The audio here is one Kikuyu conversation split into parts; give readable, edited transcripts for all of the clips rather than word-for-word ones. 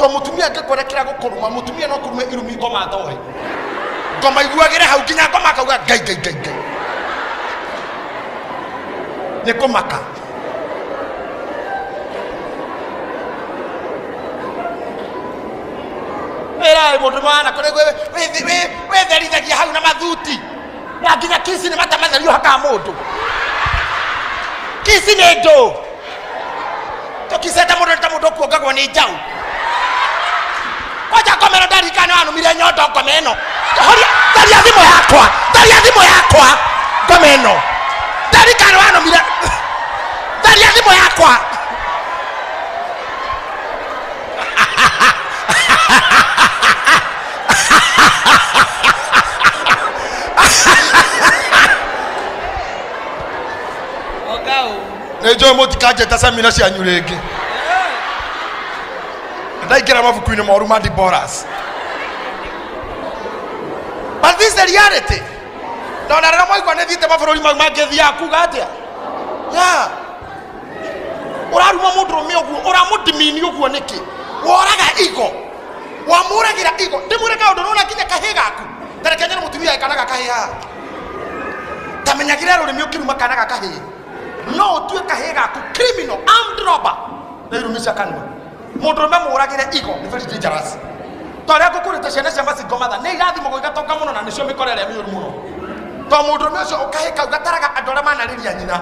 To mũtumia angĩkwerekera gũkũruma, mũtumia no kũrume irumi ngoma ndohe. Ngoma iguagĩre hau nginya ngoma akauga ngai ngai ngai ngai. Nĩ kũmaka. Wĩraĩ mũndũ mwana kũrĩ wĩtherithagia hau na mathuti. Na nginya kici nĩ mata matherio hakaga mũndũ. Kici nĩ ndũ. Tũkicete mũndũ nĩ ta mũndũ ũkuongagwo nĩ njaũ. Kwanja ngoma ĩno ndarikana nĩ wanumire nyondo ngoma ĩno. Horia, tharia thimũ yakwa, tharia thimũ yakwa, ngoma ĩno. Ndarikana nĩ wanumire, tharia thimũ yakwa. Nĩ njũĩ mũtikanjĩta semina cianyu rĩngĩ. Ndaingĩra mabuku-inĩ moru ma Deborahs. But this is the reality. Na ona rĩrĩa mwaigua nĩ thiĩte mabũrũri mau mangĩ thiaga kuga atĩa? Yeah. Ũraruma mũndũrũme ũguo, ũramũdimini ũguo nĩkĩ? Woraga igo. Wamũragĩra igo. Ndĩmwĩre kaũndũ nona nginya kahĩ gaku. Ta reke nyone mũtumia kana ga kahĩ haha. Ta menyagĩrĩra rũrĩmĩ ũkĩruma kana ga kahĩ. No ũtue kahĩ gaku criminal, armed robber na irumi cia kanua. Mũndũrũme mũragĩre igo nĩ very dangerous. Ta ũrĩa ngũkũrĩte ciana cia masingo matha nĩ irathimagwo igatonga mũno na nĩcio mĩkora ĩrĩa mĩũru mũno. To mũndũrũme ũcio ũkahĩ kau gataraga andũ arĩa manarĩria nyina.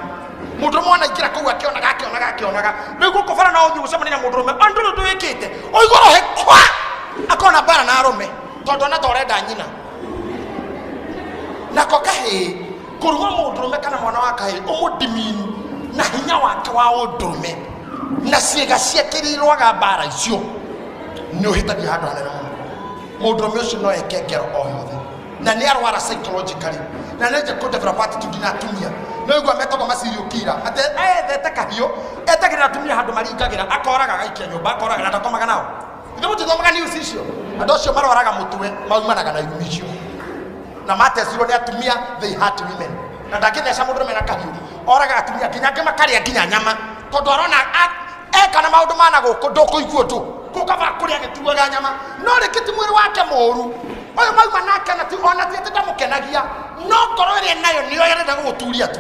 Mũndũrũme wanaingĩra kũu akĩonaga akĩonaga akĩonaga. Rĩu gũkũ bara no ũthiĩ gũcemania na mũndũrũme ona ndũrĩ ũndũ wĩkĩte. Ũigua rohe kwa akona bara na arũme tondũ ona ta ũrenda nyina. Nako kahĩĩ kũruma mũndũrũme kana mwana wa kahĩĩ ũmũdimini na hinya wake wa ũndũrũme na ciĩga ciake iria irũaga mbara icio nĩ ũhĩtagia handũ hanene mũno. Mũndũrũme ũcio no eke ngero o yothe na nĩ arwara psychologically na nĩ nja kũ develop attitude na atumia no igua metagwo ma serial killer atĩ ethete kahiũ etagĩrĩra atumia handũ maringagĩra akoraga agaikia nyũmba akoraga na ndakomaga nao. Ithuĩ mũtithomaga news icio. Andũ acio marwaraga mũtwe maumanaga na irumi icio na matecirwo nĩ atumia, they hurt women. Na ndangĩtheca mũndũrũme na kahiũ, oraga atumia nginya angĩ makarĩa nginya nyama tondũ arona eka na maũndũ mana gũkũ ndũkũigua ũndũ kũu kaba kũrĩa agĩtuaga nyama no rĩngĩ ti mwĩrĩ wake mũru ũyũ mauma nake na ti ona ti atĩ ndamũkenagia no ngoro ĩrĩa nayo nĩyo ĩrenda gũgũturia tu.